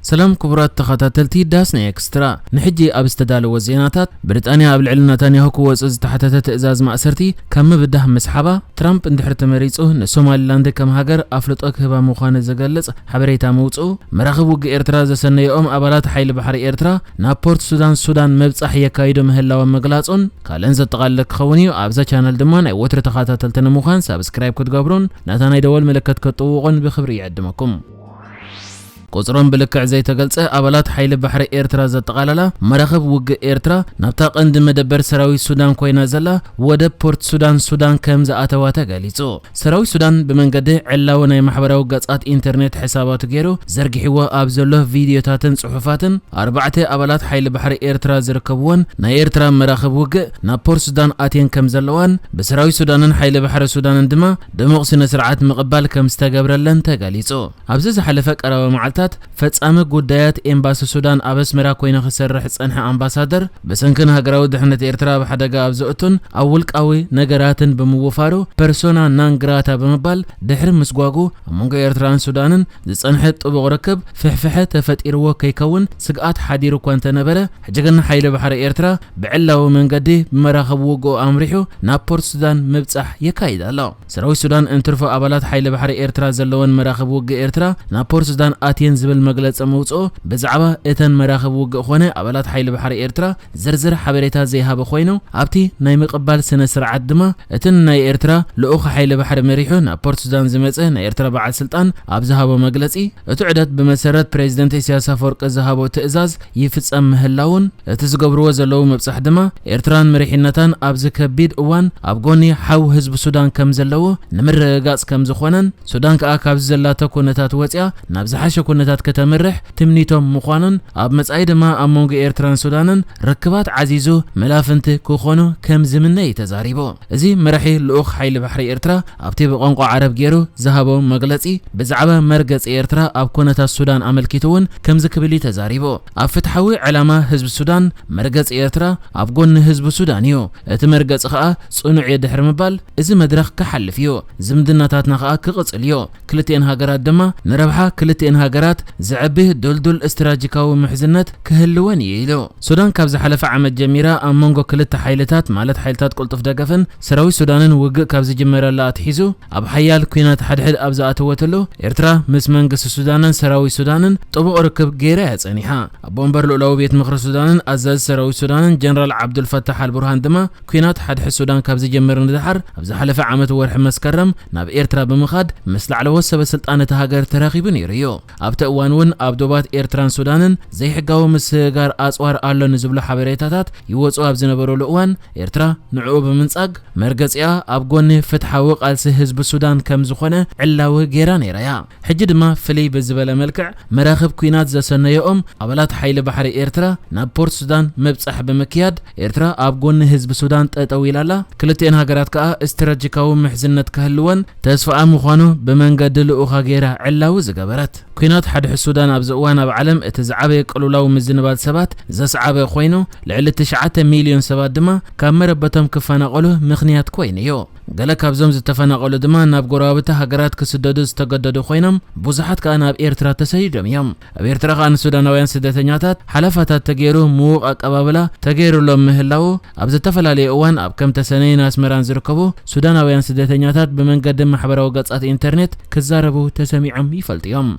ሰላም ክቡራት ተኸታተልቲ ዳስ ናይ ኤክስትራ። ንሕጂ ኣብ ዝተዳለወ ዜናታት፣ ብሪጣንያ ኣብ ልዕሊ ናታንያሁ ክወጽእ ዝተሓተተ ትእዛዝ ማእሰርቲ ካብ ምብዳህ ምስሓባ፣ ትራምፕ እንድሕር ተመሪጹ ንሶማሊላንድ ከም ሃገር ኣፍልጦ ክህባ ምዃኑ ዝገልጽ ሓበሬታ ምውጽኡ፣ መራኽብ ውግእ ኤርትራ ዘሰነየኦም ኣባላት ሓይሊ ባሕሪ ኤርትራ ናብ ፖርት ሱዳን፣ ሱዳን ምብጻሕ የካይዱ ምህላዎም ምግላጹን ካልእን ዘጠቓልል ክኸውን እዩ። ኣብዛ ቻነል ድማ ናይ ወትሪ ተኸታተልቲ ንምዃን ሳብስክራይብ ክትገብሩን ነታ ናይ ደወል ምልክት ክትጥውቑን ብኽብሪ ይዕድመኩም። ቁጽሮም ብልክዕ ዘይተገልጸ ኣባላት ሓይሊ ባሕሪ ኤርትራ ዘጠቓለላ መራኽብ ውግእ ኤርትራ ናብታ ቀንዲ መደበር ሰራዊት ሱዳን ኮይና ዘላ ወደብ ፖርት ሱዳን፣ ሱዳን ከም ዝኣተዋ ተገሊጹ። ሰራዊት ሱዳን ብመንገዲ ዕላዊ ናይ ማሕበራዊ ገጻት ኢንተርኔት ሕሳባቱ ገይሩ ዘርጊሕዎ ኣብ ዘሎ ቪድዮታትን ጽሑፋትን፣ ኣርባዕተ ኣባላት ሓይሊ ባሕሪ ኤርትራ ዝርከብዎን ናይ ኤርትራ መራኽብ ውግእ ናብ ፖርት ሱዳን ኣትየን ከም ዘለዋን ብሰራዊት ሱዳንን ሓይሊ ባሕሪ ሱዳንን ድማ ድሙቕ ስነ ስርዓት ምቕባል ከም ዝተገብረለን ተገሊጹ። ኣብዚ ዝሓለፈ ቀረባ መዓልታት ፈጻሚ ጉዳያት ኤምባሲ ሱዳን ኣብ ኣስመራ ኮይኑ ክሰርሕ ዝጸንሐ ኣምባሳደር፣ ብሰንኪ ንሃገራዊ ድሕነት ኤርትራ ኣብ ሓደጋ ኣብ ዘእቱን ኣብ ውልቃዊ ነገራትን ብምውፋሩ ፐርሶና ናን ግራታ ብምባል ድሕሪ ምስጓጉ፣ ኣብ መንጎ ኤርትራን ሱዳንን ዝጸንሐ ጥቡቕ ርክብ ፍሕፍሐ ተፈጢርዎ ከይከውን ስግኣት ሓዲሩ እኳ እንተነበረ፣ ሕጂ ግን ሓይሊ ባሕሪ ኤርትራ ብዕላዊ መንገዲ ብመራኽብ ውግኡ ኣምሪሑ ናብ ፖርት ሱዳን ምብጻሕ የካይድ ኣሎ። ሰራዊት ሱዳን እንትርፎ ኣባላት ሓይሊ ባሕሪ ኤርትራ ዘለወን መራኽብ ውግእ ኤርትራ ናብ ፖርት ሱዳን ኣትየን ዝብል መግለጺ ምውጽኡ፣ ብዛዕባ እተን መራኽብ ውግእ ኾነ ኣባላት ሓይሊ ባሕሪ ኤርትራ ዝርዝር ሓበሬታ ዘይሃበ ኮይኑ፣ ኣብቲ ናይ ምቕባል ስነ ስርዓት ድማ እቲ ናይ ኤርትራ ልኡኽ ሓይሊ ባሕሪ መሪሑ ናብ ፖርት ሱዳን ዝመጸ ናይ ኤርትራ በዓል ስልጣን ኣብ ዝሃቦ መግለጺ፣ እቲ ዑደት ብመሰረት ፕሬዚደንት ኢሳያስ ኣፈወርቂ ዝሃቦ ትእዛዝ ይፍጸም ምህላውን፣ እቲ ዝገብርዎ ዘለዉ ምብጻሕ ድማ ኤርትራን መሪሕነታን ኣብዚ ከቢድ እዋን ኣብ ጎኒ ሓው ህዝቢ ሱዳን ከም ዘለዉ ንምርግጋጽ ከም ዝኾነን፣ ሱዳን ከኣ ካብዚ ዘላቶ ኩነታት ወጺኣ ናብ ዝሓሸ ኩነታት ከተምርሕ ትምኒቶም ምዃኑን፣ ኣብ መጻኢ ድማ ኣብ መንጎ ኤርትራን ሱዳንን ርክባት ዓዚዙ መላፍንቲ ክኾኑ ከም ዝምነ እዩ ተዛሪቡ። እዚ መራሒ ልኡኽ ሓይሊ ባሕሪ ኤርትራ ኣብቲ ብቋንቋ ዓረብ ገይሩ ዝሃቦ መግለጺ፣ ብዛዕባ መርገጺ ኤርትራ ኣብ ኩነታት ሱዳን ኣመልኪቱ እውን ከምዚ ክብል እዩ ተዛሪቡ። ኣብ ፍትሓዊ ዕላማ ህዝቢ ሱዳን፣ መርገጺ ኤርትራ ኣብ ጎኒ ህዝቢ ሱዳን እዩ። እቲ መርገጺ ከኣ ጽኑዕ እዩ ድሕሪ ምባል፣ እዚ መድረኽ ክሓልፍ እዩ፣ ዝምድናታትና ከኣ ክቕጽል እዩ። ክልቲኤን ሃገራት ድማ ንረብሓ ክልቲኤን ሃገራት ዘዕቢ ድልዱል ስትራጂካዊ ምሕዝነት ክህልወን እዩ ኢሉ። ሱዳን ካብ ዝሓለፈ ዓመት ጀሚራ ኣብ መንጎ ክልተ ሓይልታት፣ ማለት ሓይልታት ቅልጡፍ ደገፍን ሰራዊት ሱዳንን ውግእ ካብ ዝጅመረላ ኣትሒዙ፣ ኣብ ሓያል ኲናት ሓድሕድ ኣብ ዝኣተወትሉ፣ ኤርትራ ምስ መንግስቲ ሱዳንን ሰራዊት ሱዳንን ጥቡቕ ርክብ ገይራ እያ ጸኒሓ። ኣቦ ወንበር ልኡላዊ ቤት ምኽሪ ሱዳንን ኣዛዚ ሰራዊት ሱዳንን ጀነራል ዓብዱልፈታሕ ኣልቡርሃን ድማ፣ ኲናት ሓድሕድ ሱዳን ካብ ዝጅምር ንደሓር፣ ኣብ ዝሓለፈ ዓመት ወርሒ መስከረም ናብ ኤርትራ ብምኻድ ምስ ላዕለዎት ሰበ ስልጣን እታ ሃገር ተራኺቡ ነይሩ እዩ። ኣብቲ እዋን እውን ኣብ ዶባት ኤርትራን ሱዳንን ዘይሕጋዊ ምስግጋር ኣጽዋር ኣሎ ንዝብሉ ሓበሬታታት ይወጹ ኣብ ዝነበሩሉ እዋን፣ ኤርትራ ንዕኡ ብምንጻግ፣ መርገጺኣ ኣብ ጎኒ ፍትሓዊ ቃልሲ ህዝቢ ሱዳን ከም ዝኾነ ዕላዊ ገይራ ነይራ እያ። ሕጂ ድማ ፍልይ ብዝበለ መልክዕ፣ መራኽብ ኲናት ዘሰነየኦም ኣባላት ሓይሊ ባሕሪ ኤርትራ ናብ ፖርት ሱዳን ምብጻሕ ብምክያድ፣ ኤርትራ ኣብ ጎኒ ህዝቢ ሱዳን ጠጠው ኢላ ኣላ። ክልቲኤን ሃገራት ከኣ ስትራቴጂካዊ ምሕዝነት ክህልወን ተስፋኣ ምዃኑ ብመንገዲ ልኡኻ ገይራ ዕላዊ ዝገበረት። ኲናት ሓድሕድ ሱዳን ኣብዚ እዋን ኣብ ዓለም እቲ ዝዓበየ ቅልውላው ምዝንባል ሰባት ዘስዓበ ኮይኑ፣ ልዕሊ ትሽዓተ ሚልዮን ሰባት ድማ ካብ መረበቶም ክፈናቐሉ ምኽንያት ኮይኑ እዩ። ገለ ካብዞም ዝተፈናቐሉ ድማ ናብ ጎረባብቲ ሃገራት ክስደዱ ዝተገደዱ ኮይኖም፣ ብዙሓት ከኣ ናብ ኤርትራ ተሰዲዶም እዮም። ኣብ ኤርትራ ከኣ ንሱዳናውያን ስደተኛታት ሓለፋታት ተገይሩ ምዉቕ ኣቀባብላ ተገይሩሎም ምህላዉ፣ ኣብ ዝተፈላለየ እዋን ኣብ ከም ተሰነይን ኣስመራን ዝርከቡ ሱዳናውያን ስደተኛታት ብመንገዲ ማሕበራዊ ገጻት ኢንተርኔት ክዛረቡ ተሰሚዖም ይፈልጡ እዮም።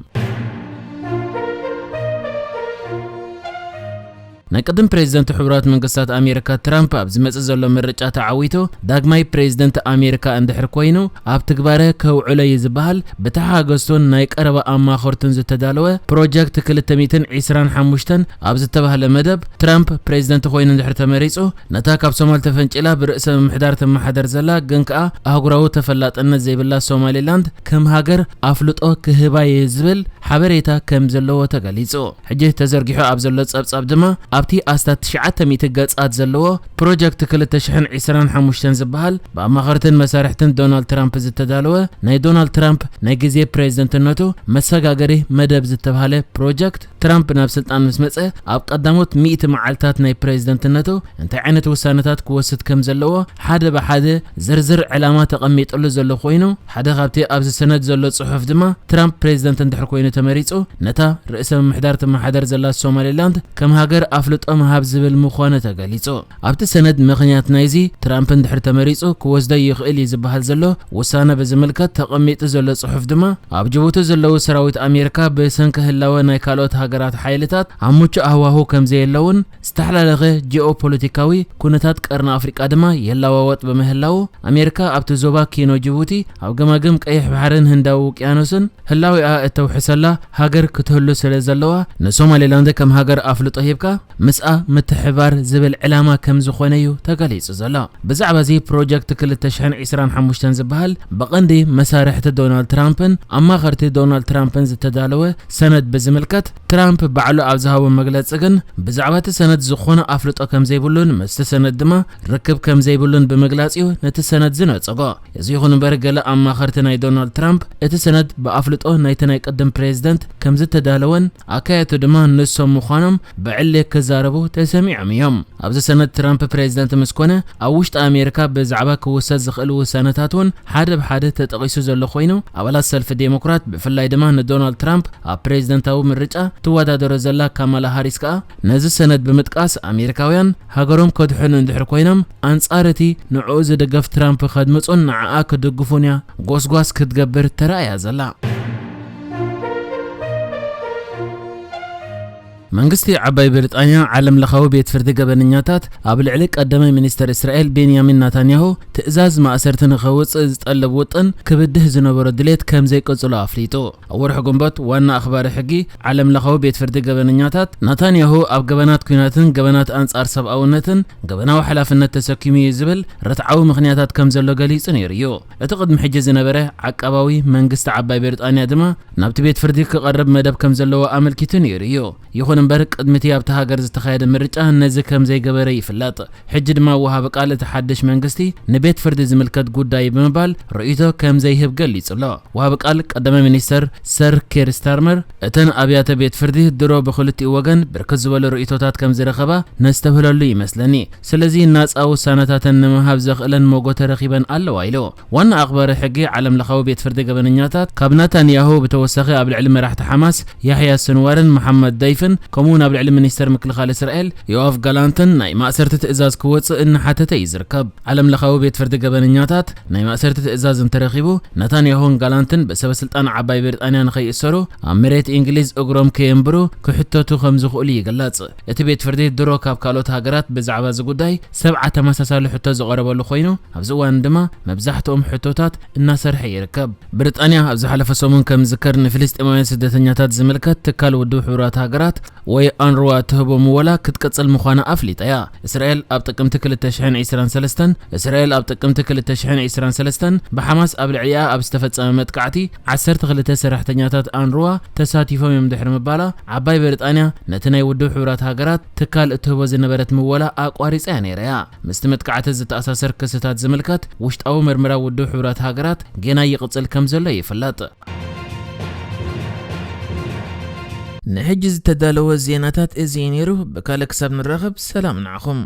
ናይ ቅድም ፕሬዚደንት ሕቡራት መንግስታት ኣሜሪካ ትራምፕ ኣብ ዝመጽእ ዘሎ ምርጫ ተዓዊቱ ዳግማይ ፕሬዚደንት ኣሜሪካ እንድሕር ኮይኑ፣ ኣብ ትግባረ ከውዕሎ እዩ ዝበሃል ብተሓገዝቱን ናይ ቀረባ ኣማኸርቱን ዝተዳለወ ፕሮጀክት ክልተ ሚእትን ዕስራን ሓሙሽተን ኣብ ዝተባህለ መደብ፣ ትራምፕ ፕሬዚደንት ኮይኑ እንድሕር ተመሪጹ፣ ነታ ካብ ሶማል ተፈንጪላ ብርእሰ ምምሕዳር ትመሓደር ዘላ ግን ከኣ ኣህጉራዊ ተፈላጥነት ዘይብላ ሶማሊላንድ ከም ሃገር ኣፍልጦ ክህባ እየ ዝብል ሓበሬታ ከም ዘለዎ ተገሊጹ። ሕጂ ተዘርጊሑ ኣብ ዘሎ ጸብጻብ ድማ፣ ኣብቲ ኣስታት ትሽዓተ ሚእቲ ገጻት ዘለዎ ፕሮጀክት ክልተ ሽሕን ዕስራን ሓሙሽተን ዝበሃል፣ ብኣማኸርትን መሳርሕትን ዶናልድ ትራምፕ ዝተዳለወ ናይ ዶናልድ ትራምፕ ናይ ግዜ ፕሬዝደንትነቱ መሰጋገሪ መደብ ዝተባህለ ፕሮጀክት፣ ትራምፕ ናብ ስልጣን ምስ መጸ ኣብ ቀዳሞት ሚእቲ መዓልታት ናይ ፕሬዝደንትነቱ እንታይ ዓይነት ውሳነታት ክወስድ ከም ዘለዎ ሓደ ብሓደ ዝርዝር ዕላማ ተቐሚጥሉ ዘሎ ኮይኑ፣ ሓደ ካብቲ ኣብዚ ሰነድ ዘሎ ጽሑፍ ድማ፣ ትራምፕ ፕሬዝደንት እንድሕር ኮይኑ ተመሪጹ፣ ነታ ርእሰ ምምሕዳር ትመሓደር ዘላ ሶማሌላንድ ከም ሃገር ኣፍልጦ ምሃብ ዝብል ምዃኑ ተገሊጹ። ኣብቲ ሰነድ ምኽንያት ናይዚ ትራምፕ እንድሕር ተመሪጹ ክወስዶ ይኽእል እዩ ዝበሃል ዘሎ ውሳነ ብዝምልከት ተቐሚጡ ዘሎ ጽሑፍ ድማ፣ ኣብ ጅቡቲ ዘለዉ ሰራዊት ኣሜሪካ ብሰንኪ ህላወ ናይ ካልኦት ሃገራት ሓይልታት ኣብ ምቹእ ሃዋሁ ከም ዘየለውን ዝተሓላለኸ ጂኦፖለቲካዊ ኩነታት ቀርኒ ኣፍሪቃ ድማ ይለዋወጥ ብምህላዉ፣ ኣሜሪካ ኣብቲ ዞባ ኪኖ ጅቡቲ፣ ኣብ ገማግም ቀይሕ ባሕርን ህንዳዊ ውቅያኖስን ህላዊኣ እተውሕሰላ ሃገር ክትህሉ ስለ ዘለዋ፣ ንሶማሌላንድ ከም ሃገር ኣፍልጦ ሂብካ ምስኣ ምትሕባር ዝብል ዕላማ ከም ዝኾነ እዩ ተገሊጹ ዘሎ። ብዛዕባ እዚ ፕሮጀክት ክልተ ሽሕን ዕስራን ሓሙሽተን ዝበሃል ብቐንዲ መሳርሕቲ ዶናልድ ትራምፕን ኣማኸርቲ ዶናልድ ትራምፕን ዝተዳለወ ሰነድ ብዝምልከት፣ ትራምፕ ባዕሉ ኣብ ዝሃቦ መግለጺ ግን፣ ብዛዕባ እቲ ሰነድ ዝኾነ ኣፍልጦ ከም ዘይብሉን ምስቲ ሰነድ ድማ ርክብ ከም ዘይብሉን ብምግላጽ እዩ ነቲ ሰነድ ዝነጸጎ። እዚ ይኹን እምበር፣ ገለ ኣማኸርቲ ናይ ዶናልድ ትራምፕ፣ እቲ ሰነድ ብኣፍልጦ ናይቲ ናይ ቅድም ፕሬዚደንት ከም ዝተዳለወን ኣካየድቱ ድማ ንሶም ምዃኖም ብዕሊ ክዛረቡ ተሰሚዖም እዮም። ኣብዚ ሰነድ፣ ትራምፕ ፕሬዚደንት ምስ ኮነ፣ ኣብ ውሽጢ ኣሜሪካ ብዛዕባ ክውሰድ ዝኽእል ውሳነታት እውን ሓደ ብሓደ ተጠቒሱ ዘሎ ኮይኑ፣ ኣባላት ሰልፊ ዴሞክራት፣ ብፍላይ ድማ ንዶናልድ ትራምፕ ኣብ ፕሬዚደንታዊ ምርጫ ትወዳደሮ ዘላ ካማላ ሃሪስ ከኣ፣ ነዚ ሰነድ ብምጥቃስ፣ ኣሜሪካውያን ሃገሮም ከድሕኑ እንድሕር ኮይኖም፣ ኣንጻር እቲ ንዕኡ ዝድገፍ ትራምፕ ከድምጹን ንዓኣ ክድግፉን እያ ጎስጓስ ክትገብር ተራእያ ዘላ። መንግስቲ ዓባይ ብሪጣንያ ዓለም ለኻዊ ቤት ፍርዲ ገበነኛታት ኣብ ልዕሊ ቀዳማይ ሚኒስተር እስራኤል ቤንያሚን ናታንያሁ ትእዛዝ ማእሰርቲ ንኸውጽእ ዝጠልብ ውጥን ክብድህ ዝነበሮ ድሌት ከም ዘይቀጽሎ ኣፍሊጡ። ኣብ ወርሒ ግንቦት ዋና ኣኽባሪ ሕጊ ዓለም ለኻዊ ቤት ፍርዲ ገበነኛታት ናታንያሁ ኣብ ገበናት ኲናትን ገበናት ኣንጻር ሰብኣውነትን ገበናዊ ሓላፍነት ተሰኪሙ እዩ ዝብል ርትዓዊ ምኽንያታት ከም ዘሎ ገሊጹ ነይሩ እዩ። እቲ ቅድሚ ሕጂ ዝነበረ ዓቃባዊ መንግስቲ ዓባይ ብሪጣንያ ድማ ናብቲ ቤት ፍርዲ ክቐርብ መደብ ከም ዘለዎ ኣመልኪቱ ነይሩ እዩ። ይኹን እምበር፣ ቅድሚ እቲ ኣብታ ሃገር ዝተኻየደ ምርጫ ነዚ ከም ዘይገበረ ይፍለጥ። ሕጂ ድማ ወሃቢ ቃል እቲ ሓድሽ መንግስቲ ንቤት ፍርዲ ዝምልከት ጉዳይ ብምባል ርእይቶ ከም ዘይህብ ገሊጹ ኣሎ። ወሃቢ ቃል ቀዳማይ ሚኒስተር ሰር ኬር ስታርመር፣ እተን ኣብያተ ቤት ፍርዲ ድሮ ብኽልቲኡ ወገን ብርክት ዝበሉ ርእይቶታት ከም ዝረኸባ ነስተብህለሉ ይመስለኒ። ስለዚ ናጻ ውሳነታተን ንምሃብ ዘኽእለን ሞጎተ ረኺበን ኣለዋ ኢሉ። ዋና ኣኽባሪ ሕጊ ዓለም ለኻዊ ቤት ፍርዲ ገበነኛታት ካብ ናታንያሁ ብተወሳኺ ኣብ ልዕሊ መራሕቲ ሓማስ ያሕያ ስንዋርን መሓመድ ደይፍን ከምኡውን ኣብ ልዕሊ ሚኒስተር ምክልኻል እስራኤል ዮኣፍ ጋላንትን ናይ ማእሰርቲ ትእዛዝ ክወጽእ እናሓተተ እዩ ዝርከብ። ዓለም ለኻዊ ቤት ፍርዲ ገበነኛታት ናይ ማእሰርቲ ትእዛዝ እንተረኺቡ፣ ናታንያሁን ጋላንትን ብሰበ ስልጣን ዓባይ ብሪጣንያ ንኸይእሰሩ ኣብ መሬት እንግሊዝ እግሮም ከየንብሩ ክሕተቱ ከም ዝኽእሉ ይግለጽ። እቲ ቤት ፍርዲ ድሮ ካብ ካልኦት ሃገራት ብዛዕባ እዚ ጉዳይ ሰብዓ ተመሳሳሊ ሕቶ ዝቐረበሉ ኮይኑ፣ ኣብዚ እዋን ድማ መብዛሕትኦም ሕቶታት እናሰርሐ ይርከብ። ብሪጣንያ ኣብ ዝሓለፈ ሰሙን ከም ዝዝከር ንፍልስጤማውያን ስደተኛታት ዝምልከት ትካል ውድብ ሕቡራት ሃገራት ወይ ኣንርዋ እትህቦ ምወላ ክትቅጽል ምዃና ኣፍሊጣ እያ። እስራኤል ኣብ ጥቅምቲ ክልተ ሽሕን ዕስራን ሰለስተን፣ እስራኤል ኣብ ጥቅምቲ ክልተ ሽሕን ዕስራን ሰለስተን ብሓማስ ኣብ ልዕሊኣ ኣብ ዝተፈጸመ መጥቃዕቲ ዓሰርተ ክልተ ሰራሕተኛታት ኣንርዋ ተሳቲፎም እዮም ድሕሪ ምባላ፣ ዓባይ ብሪጣንያ ነቲ ናይ ውድብ ሕቡራት ሃገራት ትካል እትህቦ ዝነበረት ምወላ ኣቋሪጻ እያ ነይራ እያ። ምስቲ መጥቃዕቲ ዝተኣሳሰር ክስታት ዝምልከት ውሽጣዊ ምርመራ ውድብ ሕቡራት ሃገራት ጌና ይቕጽል ከም ዘሎ ይፍለጥ። ንሕጂ ዝተዳለወ ዜናታት እዚ እዩ ነይሩ። ብካልእ ክሳብ ንራኸብ፣ ሰላም ንዓኹም።